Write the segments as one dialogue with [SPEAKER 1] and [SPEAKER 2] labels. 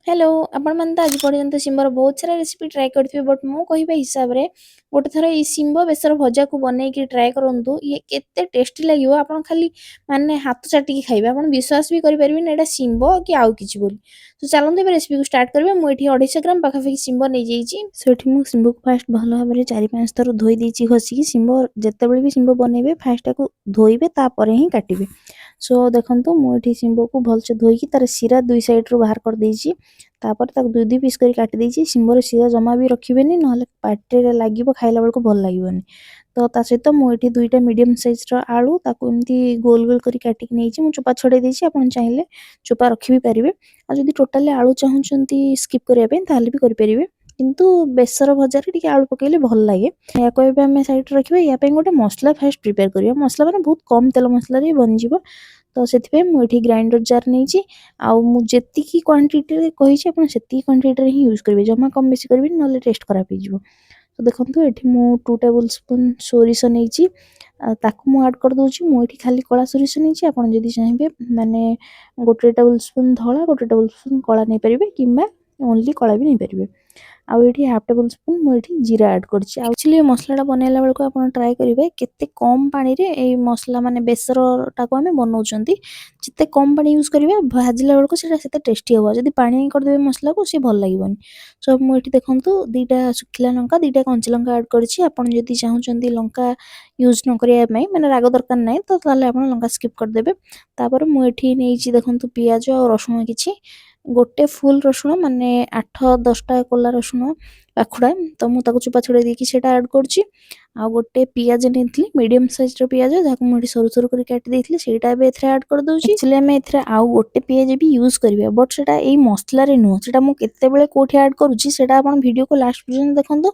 [SPEAKER 1] Hello, ଆପଣମାନେ ତ ଆଜି ପର୍ଯ୍ୟନ୍ତ ଶିମ୍ବର ବହୁତ ସାରା ରେସିପି ଟ୍ରାଏ କରିଥିବେ, ବଟ୍ ମୁଁ କହିବା ହିସାବରେ ଗୋଟେ ଥର ଏଇ ଶିମ୍ବ ବେସର ଭଜାକୁ ବନେଇକି ଟ୍ରାଏ କରନ୍ତୁ। ଇଏ କେତେ ଟେଷ୍ଟି ଲାଗିବ, ଆପଣ ଖାଲି ମାନେ ହାତ ଚାଟିକି ଖାଇବେ। ଆପଣ ବିଶ୍ୱାସ ବି କରିପାରିବେନି ଏଇଟା ଶିମ୍ବ କି ଆଉ କିଛି ବୋଲି। ତ ଚାଲନ୍ତୁ ଏବେ ରେସିପିକୁ ଷ୍ଟାର୍ଟ କରିବା। ମୁଁ ଏଠି 250 ଗ୍ରାମ ପାଖାପାଖି ଶିମ୍ବ ନେଇଯାଇଛି। ସେଠି ମୁଁ ଶିମ୍ବକୁ ଫାଷ୍ଟ ଭଲ ଭାବରେ 4-5 ଥର ଧୋଇ ଦେଇଛି ଘଷିକି। ଶିମ୍ବ ଯେତେବେଳେ ବି ଶିମ୍ବ ବନେଇବେ, ଫାଷ୍ଟ ତାକୁ ଧୋଇବେ, ତାପରେ ହିଁ କାଟିବେ। ସୋ ଦେଖନ୍ତୁ, ମୁଁ ଏଠି ଶିମ୍ବକୁ ଭଲସେ ଧୋଇକି ତାର ଶିରା ଦୁଇ ସାଇଡ଼ରୁ ବାହାର କରିଦେଇଛି। ତାପରେ ତାକୁ ଦୁଇ ଦୁଇ ପିସ୍ କରି କାଟି ଦେଇଛି। ଶିମ୍ବର ଶିରା ଜମା ବି ରଖିବେନି, ନହେଲେ ପାଟିରେ ଲାଗିବ, ଖାଇଲା ବେଳକୁ ଭଲ ଲାଗିବନି। ତ ତା ସହିତ ମୁଁ ଏଠି ଦୁଇଟା ମିଡ଼ିୟମ୍ ସାଇଜ୍ର ଆଳୁ, ତାକୁ ଏମିତି ଗୋଲ ଗୋଲ କରି କାଟିକି ନେଇଛି। ମୁଁ ଚୋପା ଛଡ଼େଇ ଦେଇଛି, ଆପଣ ଚାହିଁଲେ ଚୋପା ରଖି ବି ପାରିବେ। ଆଉ ଯଦି ଟୋଟାଲି ଆଳୁ ଚାହୁଁଛନ୍ତି ସ୍କିପ୍ କରିବା ପାଇଁ, ତାହେଲେ ବି କରିପାରିବେ, କିନ୍ତୁ ବେସର ଭଜାରେ ଟିକେ ଆଳୁ ପକାଇଲେ ଭଲ ଲାଗେ। ଏହାକୁ ଏବେ ଆମେ ସାଇଡ଼୍ରେ ରଖିବା। ୟା ପାଇଁ ଗୋଟେ ମସଲା ଫାଷ୍ଟ ପ୍ରିପେୟାର କରିବା। ମସଲା ମାନେ ବହୁତ କମ୍ ତେଲ ମସଲାରେ ବନିଯିବ। ତ ସେଥିପାଇଁ ମୁଁ ଏଠି ଗ୍ରାଇଣ୍ଡର ଜାର୍ ନେଇଛି। ଆଉ ମୁଁ ଯେତିକି କ୍ୱାଣ୍ଟିଟିରେ କହିଛି, ଆପଣ ସେତିକି କ୍ୱାଣ୍ଟିଟିରେ ହିଁ ୟୁଜ୍ କରିବେ, ଜମା କମ୍ ବେଶୀ କରିବେନି, ନହେଲେ ଟେଷ୍ଟ ଖରାପ ହେଇଯିବ। ତ ଦେଖନ୍ତୁ, ଏଠି ମୁଁ 2 ଟେବୁଲ୍ ସ୍ପୁନ୍ ସୋରିଷ ନେଇଛି ଆଉ ତାକୁ ମୁଁ ଆଡ଼୍ କରିଦେଉଛି। ମୁଁ ଏଠି ଖାଲି କଳା ସୋରିଷ ନେଇଛି। ଆପଣ ଯଦି ଚାହିଁବେ, ମାନେ ଗୋଟେ ଟେବୁଲ୍ ସ୍ପୁନ୍ ଧଳା, ଗୋଟେ ଟେବୁଲ୍ ସ୍ପୁନ୍ କଳା ନେଇପାରିବେ, କିମ୍ବା ଓନ୍ଲି କଳା ବି ନେଇପାରିବେ। ଆଉ ଏଠି ହାଫ୍ ଟେବୁଲ୍ ସ୍ପୁନ୍ ମୁଁ ଏଠି ଜିରା ଆଡ଼୍ କରିଛି। ଆଉ ଆକ୍ଚୁଆଲି ଏ ମସଲାଟା ବନେଇଲା ବେଳକୁ ଆପଣ ଟ୍ରାଏ କରିବେ କେତେ କମ୍ ପାଣିରେ ଏଇ ମସଲା ମାନେ ବେସରଟାକୁ ଆମେ ବନାଉଛନ୍ତି। ଯେତେ କମ୍ ପାଣି ୟୁଜ୍ କରିବେ, ଭାଜିଲା ବେଳକୁ ସେଇଟା ସେତେ ଟେଷ୍ଟି ହେବ। ଯଦି ପାଣି କରିଦେବେ ମସଲାକୁ, ସିଏ ଭଲ ଲାଗିବନି। ସୋ ମୁଁ ଏଠି ଦେଖନ୍ତୁ, ଦୁଇଟା ଶୁଖିଲା ଲଙ୍କା, ଦୁଇଟା କଞ୍ଚା ଲଙ୍କା ଆଡ଼୍ କରିଛି। ଆପଣ ଯଦି ଚାହୁଁଛନ୍ତି ଲଙ୍କା ୟୁଜ୍ ନ କରିବା ପାଇଁ, ମାନେ ରାଗ ଦରକାର ନାହିଁ, ତ ତାହେଲେ ଆପଣ ଲଙ୍କା ସ୍କିପ୍ କରିଦେବେ। ତାପରେ ମୁଁ ଏଠି ନେଇଛି ଦେଖନ୍ତୁ, ପିଆଜ ଆଉ ରସୁଣ କିଛି, ଗୋଟେ ଫୁଲ୍ ରସୁଣ, ମାନେ 8-10ଟା କୋଲା ରସୁଣ ପାଖୁଡ଼ା। ତ ମୁଁ ତାକୁ ଚୋପା ଛଡ଼େଇ ଦେଇକି ସେଇଟା ଆଡ଼୍ କରୁଛି। ଆଉ ଗୋଟେ ପିଆଜ ନେଇଥିଲି, ମିଡ଼ିୟମ୍ ସାଇଜ୍ର ପିଆଜ, ଯାହାକୁ ମୁଁ ଏଠି ସରୁ ସରୁ କରି କାଟି ଦେଇଥିଲି, ସେଇଟା ଏବେ ଏଥିରେ ଆଡ଼୍ କରିଦେଉଛି। ଆକ୍ଚୁଆଲି ଆମେ ଏଥିରେ ଆଉ ଗୋଟେ ପିଆଜ ବି ୟୁଜ୍ କରିବା, ବଟ୍ ସେଇଟା ଏଇ ମସଲାରେ ନୁହଁ। ସେଇଟା ମୁଁ କେତେବେଳେ କେଉଁଠି ଆଡ଼୍ କରୁଛି, ସେଇଟା ଆପଣ ଭିଡ଼ିଓକୁ ଲାଷ୍ଟ ପର୍ଯ୍ୟନ୍ତ ଦେଖନ୍ତୁ,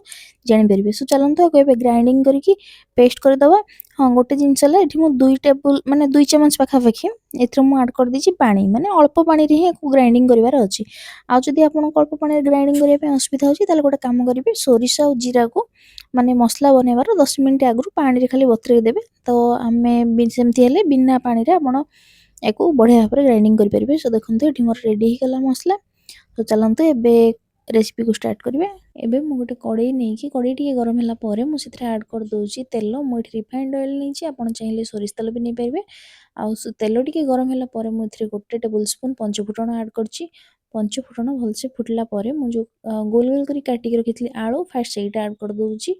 [SPEAKER 1] ଜାଣିପାରିବେ। ସୋ ଚାଲନ୍ତୁ, ଆକୁ ଏବେ ଗ୍ରାଇଣ୍ଡିଙ୍ଗ କରିକି ପେଷ୍ଟ କରିଦେବା। ହଁ, ଗୋଟେ ଜିନିଷ ହେଲା, ଏଠି ମୁଁ ଦୁଇ ଟେବୁଲ୍ ମାନେ 2 ଚାମଚ ପାଖାପାଖି ଏଥିରେ ମୁଁ ଆଡ଼୍ କରିଦେଇଛି ପାଣି। ମାନେ ଅଳ୍ପ ପାଣିରେ ହିଁ ୟାକୁ ଗ୍ରାଇଣ୍ଡିଙ୍ଗ କରିବାର ଅଛି। ଆଉ ଯଦି ଆପଣଙ୍କୁ ଅଳ୍ପ ପାଣିରେ ଗ୍ରାଇଣ୍ଡିଙ୍ଗ କରିବା ପାଇଁ ଅସୁବିଧା ହେଉଛି, ତାହେଲେ ଗୋଟେ କାମ କରିବେ, ସୋରିଷ ଆଉ ଜିରାକୁ ମାନେ ମସଲା ବନେଇବାର 10 ମିନିଟ୍ ଆଗରୁ ପାଣିରେ ଖାଲି ବତୁରେଇ ଦେବେ। ତ ଆମେ ସେମିତି ହେଲେ ବିନା ପାଣିରେ ଆପଣ ୟାକୁ ବଢ଼ିଆ ଭାବରେ ଗ୍ରାଇଣ୍ଡିଙ୍ଗ କରିପାରିବେ। ସୋ ଦେଖନ୍ତୁ, ଏଠି ମୋର ରେଡ଼ି ହେଇଗଲା ମସଲା। ତ ଚାଲନ୍ତୁ, ଏବେ ରେସିପିକୁ ଷ୍ଟାର୍ଟ କରିବା। ଏବେ ମୁଁ ଗୋଟେ କଡ଼େଇ ନେଇକି, କଡ଼େଇ ଟିକେ ଗରମ ହେଲା ପରେ ମୁଁ ସେଥିରେ ଆଡ଼୍ କରିଦେଉଛି ତେଲ। ମୁଁ ଏଠି ରିଫାଇଣ୍ଡ ଅଏଲ୍ ନେଇଛି, ଆପଣ ଚାହିଁଲେ ସୋରିଷ ତେଲ ବି ନେଇପାରିବେ। ଆଉ ତେଲ ଟିକେ ଗରମ ହେଲା ପରେ ମୁଁ ଏଥିରେ ଗୋଟେ ଟେବୁଲ୍ ସ୍ପୁନ୍ ପଞ୍ଚଫୁଟଣ ଆଡ଼୍ କରିଛି। ପଞ୍ଚଫୁଟଣ ଭଲସେ ଫୁଟିଲା ପରେ ମୁଁ ଯେଉଁ ଗୋଲ ଗୋଲ କରି କାଟିକି ରଖିଥିଲି ଆଳୁ, ଫାଷ୍ଟ ସେଇଟା ଆଡ଼୍ କରିଦେଉଛି।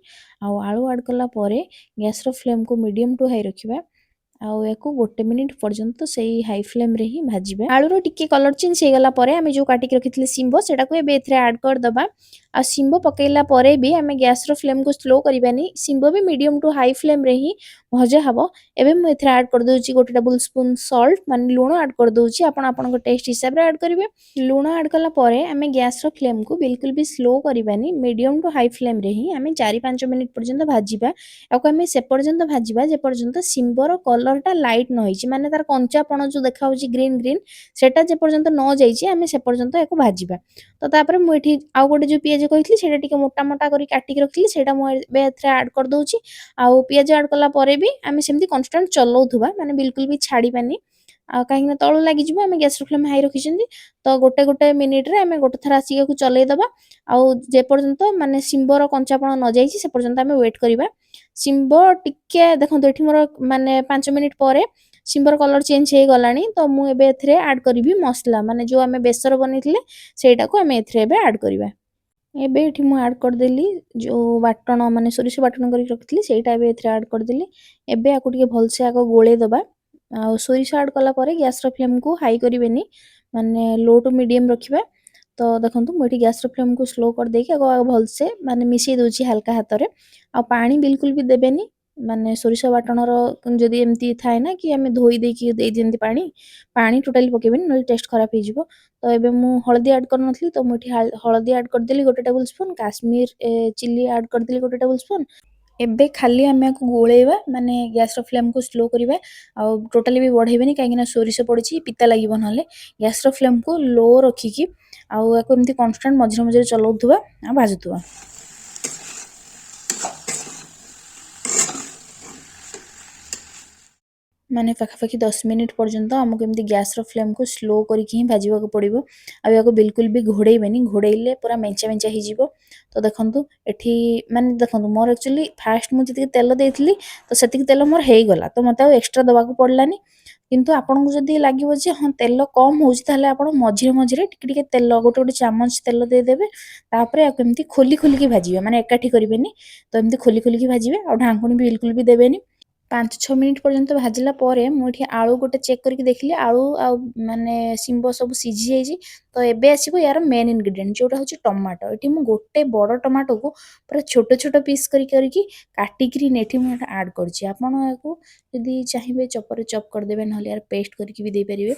[SPEAKER 1] ଆଉ ଆଳୁ ଆଡ଼୍ କଲା ପରେ ଗ୍ୟାସ୍ର ଫ୍ଲେମ୍କୁ ମିଡ଼ିୟମ୍ ଟୁ ହାଇ ରଖିବା ଆଉ ୟାକୁ ଗୋଟେ ମିନିଟ୍ ପର୍ଯ୍ୟନ୍ତ ସେଇ ହାଇ ଫ୍ଲେମ୍ରେ ହିଁ ଭାଜିବା। ଆଳୁର ଟିକେ କଲର୍ ଚେଞ୍ଜ ହେଇଗଲା ପରେ ଆମେ ଯେଉଁ କାଟିକି ରଖିଥିଲେ ଶିମ୍ବ, ସେଟାକୁ ଏବେ ଏଥିରେ ଆଡ଼୍ କରିଦେବା। ଆଉ ଶିମ୍ବ ପକାଇଲା ପରେ ବି ଆମେ ଗ୍ୟାସ୍ର ଫ୍ଲେମ୍କୁ ସ୍ଲୋ କରିବାନି। ଶିମ୍ବ ବି ମିଡ଼ିୟମ୍ ଟୁ ହାଇ ଫ୍ଲେମ୍ରେ ହିଁ ଭଜା ହେବ। ଏବେ ମୁଁ ଏଥିରେ ଆଡ଼୍ କରିଦେଉଛି ଗୋଟେ ଟେବୁଲ୍ ସ୍ପୁନ୍ ସଲ୍ଟ, ମାନେ ଲୁଣ ଆଡ଼୍ କରିଦେଉଛି। ଆପଣ ଆପଣଙ୍କ ଟେଷ୍ଟ ହିସାବରେ ଆଡ଼୍ କରିବେ। ଲୁଣ ଆଡ଼୍ କଲା ପରେ ଆମେ ଗ୍ୟାସ୍ର ଫ୍ଲେମ୍କୁ ବିଲକୁଲ ବି ସ୍ଲୋ କରିବାନି। ମିଡ଼ିୟମ୍ ଟୁ ହାଇ ଫ୍ଲେମ୍ରେ ହିଁ ଆମେ 4-5 ମିନିଟ୍ ପର୍ଯ୍ୟନ୍ତ ଭାଜିବା। ଆକୁ ଆମେ ସେ ପର୍ଯ୍ୟନ୍ତ ଭାଜିବା ଯେପର୍ଯ୍ୟନ୍ତ ଶିମ୍ବର କଲର୍ଟା ଲାଇଟ୍ ନ ହେଇଛି, ମାନେ ତାର କଞ୍ଚାପଣ ଯେଉଁ ଦେଖାହେଉଛି ଗ୍ରୀନ୍ ଗ୍ରୀନ୍, ସେଟା ଯେପର୍ଯ୍ୟନ୍ତ ନ ଯାଇଛି, ଆମେ ସେ ପର୍ଯ୍ୟନ୍ତ ୟାକୁ ଭାଜିବା। ତ ତାପରେ ମୁଁ ଏଠି ଆଉ ଗୋଟେ ଯେଉଁ ପିଆଜ କହିଥିଲି, ସେଇଟା ଟିକେ ମୋଟା ମୋଟା କରି କାଟିକି ରଖିଥିଲି, ସେଇଟା ମୁଁ ଏବେ ଏଥିରେ ଆଡ଼୍ କରିଦେଉଛି। ଆଉ ପିଆଜ ଆଡ଼୍ କଲା ପରେ ବି ଆମେ ସେମିତି କନଷ୍ଟାଣ୍ଟ ଚଲଉଥିବା, ମାନେ ବିଲକୁଲ ବି ଛାଡ଼ିବାନି, ଆଉ କାହିଁକିନା ତଳୁ ଲାଗିଯିବ। ଆମେ ଗ୍ୟାସ୍ର ଫ୍ଲେମ୍ ହାଇ ରଖିଛନ୍ତି। ତ ଗୋଟେ ଗୋଟେ ମିନିଟ୍ରେ ଆମେ ଗୋଟେ ଥର ଆସିକି ୟାକୁ ଚଲେଇଦେବା। ଆଉ ଯେପର୍ଯ୍ୟନ୍ତ ମାନେ ଶିମ୍ବର କଞ୍ଚାପଣ ନ ଯାଇଛି, ସେ ପର୍ଯ୍ୟନ୍ତ ଆମେ ୱେଟ୍ କରିବା। ଶିମ୍ବ ଟିକେ ଦେଖନ୍ତୁ, ଏଠି ମୋର ମାନେ 5 ମିନିଟ୍ ପରେ ଶିମ୍ବର କଲର୍ ଚେଞ୍ଜ ହେଇଗଲାଣି। ତ ମୁଁ ଏବେ ଏଥିରେ ଆଡ଼୍ କରିବି ମସଲା, ମାନେ ଯେଉଁ ଆମେ ବେସର ବନେଇଥିଲେ, ସେଇଟାକୁ ଆମେ ଏଥିରେ ଏବେ ଆଡ଼୍ କରିବା। ଏବେ ଏଠି ମୁଁ ଆଡ଼୍ କରିଦେଲି ଯେଉଁ ବାଟଣ, ମାନେ ସୋରିଷ ବାଟଣ କରିକି ରଖିଥିଲି, ସେଇଟା ଏବେ ଏଥିରେ ଆଡ଼୍ କରିଦେଲି। ଏବେ ଆକୁ ଟିକେ ଭଲସେ ଆଗ ଗୋଳେଇ ଦେବା। ଆଉ ସୋରିଷ ଆଡ଼୍ କଲା ପରେ ଗ୍ୟାସ୍ର ଫ୍ଲେମ୍କୁ ହାଇ କରିବେନି, ମାନେ ଲୋ ଟୁ ମିଡ଼ିୟମ୍ ରଖିବା। ତ ଦେଖନ୍ତୁ, ମୁଁ ଏଠି ଗ୍ୟାସ୍ର ଫ୍ଲେମ୍କୁ ସ୍ଲୋ କରିଦେଇକି ଆଗ ଆଗ ଭଲସେ ମାନେ ମିଶାଇ ଦେଉଛି ହାଲକା ହାତରେ। ଆଉ ପାଣି ବିଲକୁଲ ବି ଦେବେନି। ମାନେ ସୋରିଷ ବାଟଣର ଯଦି ଏମିତି ଥାଏ ନା କି ଆମେ ଧୋଇ ଦେଇକି ଦେଇ ଦିଅନ୍ତି ପାଣି, ପାଣି ଟୋଟାଲି ପକାଇବେନି, ନହେଲେ ଟେଷ୍ଟ ଖରାପ ହେଇଯିବ। ତ ଏବେ ମୁଁ ହଳଦୀ ଆଡ଼୍ କରିନଥିଲି, ତ ମୁଁ ଏଠି ହଳଦୀ ଆଡ଼୍ କରିଦେଲି ଗୋଟେ table spoon, Kashmir chilli add କରିଦେଲି ଗୋଟେ ଟେବୁଲ୍ ସ୍ପୁନ୍। ଏବେ ଖାଲି ଆମେ ଆକୁ ଗୋଳେଇବା, ମାନେ ଗ୍ୟାସ୍ର ଫ୍ଲେମ୍କୁ ସ୍ଲୋ କରିବା ଆଉ ଟୋଟାଲି ବି ବଢ଼େଇବେନି, କାହିଁକିନା ସୋରିଷ ପଡ଼ିଛି, ପିତା ଲାଗିବ ନହେଲେ। ଗ୍ୟାସ୍ର ଫ୍ଲେମ୍କୁ ଲୋ ରଖିକି ଆଉ ୟାକୁ ଏମିତି କନଷ୍ଟାଣ୍ଟ ମଝିରେ ମଝିରେ ଚଲାଉଥିବା ଆଉ ଭାଜୁଥିବା। ମାନେ ପାଖାପାଖି 10 ମିନିଟ୍ ପର୍ଯ୍ୟନ୍ତ ଆମକୁ ଏମିତି ଗ୍ୟାସ୍ର ଫ୍ଲେମ୍କୁ ସ୍ଲୋ କରିକି ହିଁ ଭାଜିବାକୁ ପଡ଼ିବ। ଆଉ ଏହାକୁ ବିଲକୁଲ ବି ଘୋଡ଼େଇବେନି, ଘୋଡ଼େଇଲେ ପୁରା ମେଞ୍ଚା ମେଞ୍ଚା ହେଇଯିବ। ତ ଦେଖନ୍ତୁ ଏଠି, ମାନେ ଦେଖନ୍ତୁ, ମୋର ଆକ୍ଚୁଆଲି ଫାଷ୍ଟ ମୁଁ ଯେତିକି ତେଲ ଦେଇଥିଲି, ତ ସେତିକି ତେଲ ମୋର ହେଇଗଲା, ତ ମୋତେ ଆଉ ଏକ୍ସଟ୍ରା ଦେବାକୁ ପଡ଼ିଲାନି। କିନ୍ତୁ ଆପଣଙ୍କୁ ଯଦି ଲାଗିବ ଯେ ହଁ, ତେଲ କମ୍ ହେଉଛି, ତାହେଲେ ଆପଣ ମଝିରେ ମଝିରେ ଟିକେ ଟିକେ ତେଲ, ଗୋଟେ ଗୋଟେ ଚାମଚ ତେଲ ଦେଇଦେବେ। ତାପରେ ଆକୁ ଏମିତି ଖୋଲି ଖୋଲିକି ଭାଜିବେ, ମାନେ ଏକାଠି କରିବେନି। ତ ଏମିତି ଖୋଲି ଖୋଲିକି ଭାଜିବେ ଆଉ ଢାଙ୍କୁଣୀ ବି ବିଲକୁଲ ବି ଦେବେନି। 5-6 ମିନିଟ୍ ପର୍ଯ୍ୟନ୍ତ ଭାଜିଲା ପରେ ମୁଁ ଏଠି ଆଳୁ ଗୋଟେ ଚେକ୍ କରିକି ଦେଖିଲି, ଆଳୁ ଆଉ ମାନେ ଶିମ୍ବ ସବୁ ସିଝି ଯାଇଛି। ତ ଏବେ ଆସିବ ୟାର ମେନ୍ ଇନଗ୍ରିଡ଼ିଏଣ୍ଟ, ଯେଉଁଟା ହେଉଛି ଟମାଟୋ। ଏଠି ମୁଁ ଗୋଟେ ବଡ଼ ଟମାଟୋକୁ ପୁରା ଛୋଟ ଛୋଟ ପିସ୍ କରି କରିକି କାଟିକିରି ଏଠି ମୁଁ ଏଟା ଆଡ଼୍ କରିଛି। ଆପଣ ଏହାକୁ ଯଦି ଚାହିଁବେ ଚପରେ ଚପ୍ କରିଦେବେ, ନହେଲେ ୟାର ପେଷ୍ଟ କରିକି ବି ଦେଇପାରିବେ।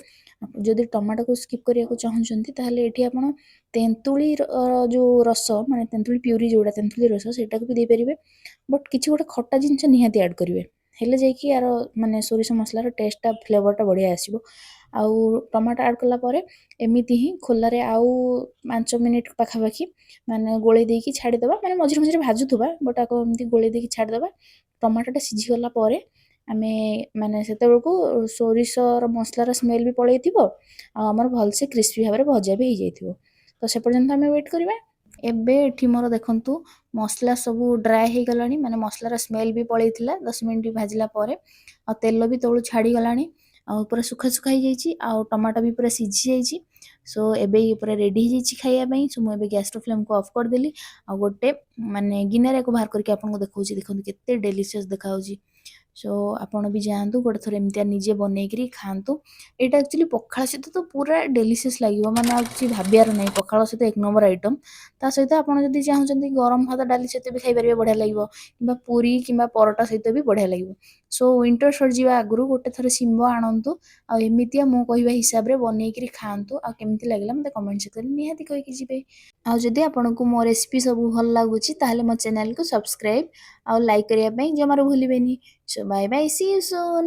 [SPEAKER 1] ଯଦି ଟମାଟୋକୁ ସ୍କିପ୍ କରିବାକୁ ଚାହୁଁଛନ୍ତି, ତାହେଲେ ଏଠି ଆପଣ ତେନ୍ତୁଳିର ଯେଉଁ ରସ, ମାନେ ତେନ୍ତୁଳି ପ୍ୟୁରି ଯେଉଁଟା, ତେନ୍ତୁଳି ରସ, ସେଇଟାକୁ ବି ଦେଇପାରିବେ। ବଟ୍ କିଛି ଗୋଟେ ଖଟା ଜିନିଷ ନିହାତି ଆଡ଼୍ କରିବେ, ହେଲେ ଯାଇକି ୟାର ମାନେ ସୋରିଷ ମସଲାର ଟେଷ୍ଟଟା, ଫ୍ଲେଭରଟା ବଢ଼ିଆ ଆସିବ। ଆଉ ଟମାଟୋ ଆଡ଼୍ କଲା ପରେ ଏମିତି ହିଁ ଖୋଲାରେ ଆଉ 5 ମିନିଟ୍ ପାଖାପାଖି ମାନେ ଗୋଳେଇ ଦେଇକି ଛାଡ଼ିଦେବା। ମାନେ ମଝିରେ ମଝିରେ ଭାଜୁଥିବା, ବଟ୍ ଆକୁ ଏମିତି ଗୋଳେଇ ଦେଇକି ଛାଡ଼ିଦେବା। ଟମାଟୋଟା ସିଝିଗଲା ପରେ ଆମେ ମାନେ ସେତେବେଳକୁ ସୋରିଷର ମସଲାର ସ୍ମେଲ୍ ବି ପଳେଇଥିବ ଆଉ ଆମର ଭଲସେ କ୍ରିସ୍ପି ଭାବରେ ଭଜା ବି ହେଇଯାଇଥିବ। ତ ସେ ପର୍ଯ୍ୟନ୍ତ ଆମେ ୱେଟ୍ କରିବା। ଏବେ ଏଠି ମୋର ଦେଖନ୍ତୁ, ମସଲା ସବୁ ଡ୍ରାଏ ହେଇଗଲାଣି, ମାନେ ମସଲାର ସ୍ମେଲ୍ ବି ପଳେଇଥିଲା 10 ମିନିଟ୍ ଭାଜିଲା ପରେ, ଆଉ ତେଲ ବି ତଳୁ ଛାଡ଼ିଗଲାଣି, ଆଉ ପୁରା ଶୁଖା ଶୁଖା ହେଇଯାଇଛି, ଆଉ ଟମାଟୋ ବି ପୁରା ସିଝି ଯାଇଛି। ସୋ ଏବେ ଇଏ ପୁରା ରେଡ଼ି ହେଇଯାଇଛି ଖାଇବା ପାଇଁ। ସୋ ମୁଁ ଏବେ ଗ୍ୟାସ୍ର ଫ୍ଲେମ୍କୁ ଅଫ୍ କରିଦେଲି ଆଉ ଗୋଟେ ମାନେ ଗିନାରେ ୟାକୁ ବାହାର କରିକି ଆପଣଙ୍କୁ ଦେଖାଉଛି। ଦେଖନ୍ତୁ କେତେ ଡେଲିସିୟସ୍ ଦେଖାହେଉଛି। ସୋ ଆପଣ ବି ଯାଆନ୍ତୁ, ଗୋଟେ ଥର ଏମିତିଆ ନିଜେ ବନେଇକିରି ଖାଆନ୍ତୁ। ଏଇଟା ଆକ୍ଚୁଆଲି ପଖାଳ ସହିତ ତ ପୁରା ଡେଲିସିୟସ୍ ଲାଗିବ, ମାନେ ଆଉ କିଛି ଭାବିବାର ନାହିଁ। ପଖାଳ ସହିତ ଏକ ନମ୍ବର ଆଇଟମ୍। ତା ସହିତ ଆପଣ ଯଦି ଚାହୁଁଛନ୍ତି, ଗରମ ଭାତ ଡାଲି ସହିତ ବି ଖାଇପାରିବେ, ବଢ଼ିଆ ଲାଗିବ, କିମ୍ବା ପୁରୀ କିମ୍ବା ପରଟା ସହିତ ବି ବଢ଼ିଆ ଲାଗିବ। ସୋ ୱିଣ୍ଟର ସରିଯିବା ଆଗରୁ ଗୋଟେ ଥର ଶିମ୍ବ ଆଣନ୍ତୁ ଆଉ ଏମିତିଆ ମୁଁ କହିବା ହିସାବରେ ବନେଇକିରି ଖାଆନ୍ତୁ। ଆଉ କେମିତି ଲାଗିଲା, ମୋତେ କମେଣ୍ଟ ସେକ୍ସନରେ ନିହାତି କହିକି ଯିବେ। ଆଉ ଯଦି ଆପଣଙ୍କୁ ମୋ ରେସିପି ସବୁ ଭଲ ଲାଗୁଛି, ତାହେଲେ ମୋ ଚ୍ୟାନେଲକୁ ସବସ୍କ୍ରାଇବ୍ ଆଉ ଲାଇକ୍ କରିବା ପାଇଁ ଜମାରୁ ଭୁଲିବେନି। So bye bye, see you soon.